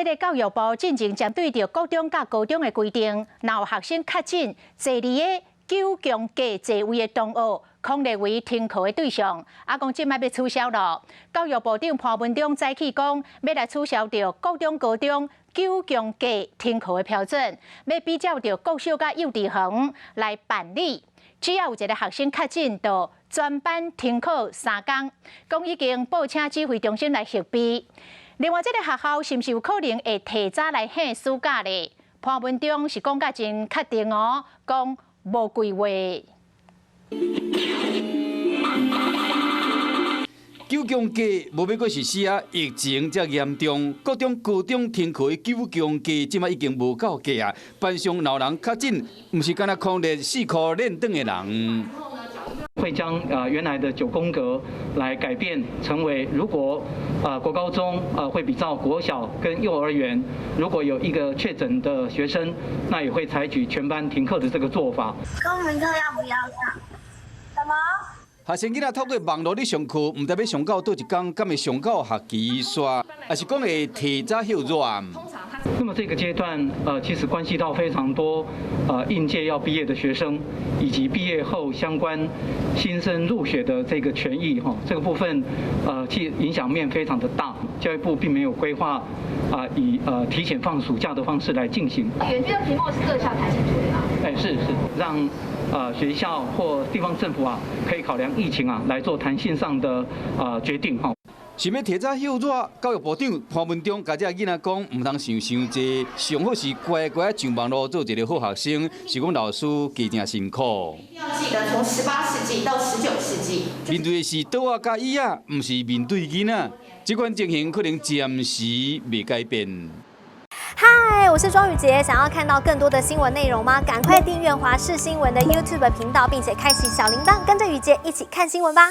這个教育部進前針對著國中佮高中的規定，若有學生確診，坐佇个九宮格座位的同學，恐列為停課的對象。啊，講這擺欲取消囉。教育部長潘文忠早起講，欲來取消著國中、高中九宮格停課的標準，欲比照著國小佮幼稚園來辦理。只要有一个學生確診，就全班停課3工。講已經報請指揮中心來核備。另外，這个學校是毋是有可能會提早來放暑假咧？潘文忠是講甲真確定哦，講無規劃。九宮格無欲閣實施啊！疫情遮嚴重，國中、高中停課的九宮格，這擺已經無夠格啊！班上若有人確診，毋是干焦匡列四箍練轉的人。會將原來的九宮格來改變，成為如果國高中會比照國小跟幼兒園，如果有一個確診的學生，那也會採取全班停課的這個做法。公民課要不要上？什麼？學生囡仔透過網路咧上課，毋知欲上到佗一工，敢會上到學期煞，抑是講會提早歇熱？那麼這個階段，其實關係到非常多，應屆要畢業的學生，以及畢業後相關新生入學的這個權益，哈，這個部分，其實影響面非常的大。教育部並沒有規劃，以提前放暑假的方式來進行。遠距的題目是各校彈性處理嗎？哎，是是，讓學校或地方政府啊，可以考量疫情啊，來做彈性上的決定，哈。是欲提早歇熱？教育部長潘文忠共這囡仔講，毋通想傷濟，上好是乖乖上網路做一个好學生。是講老師加誠辛苦。一定要記得，從18世紀到19世紀，面對的是桌仔佮椅仔，毋是面對囡仔。這款情形可能暫時袂改變。嗨，我是莊宇傑，想要看到更多的新聞內容嗎？趕快訂閱華視新聞的 YouTube 頻道，並且開啟小鈴鐺，跟着宇傑一起看新聞吧。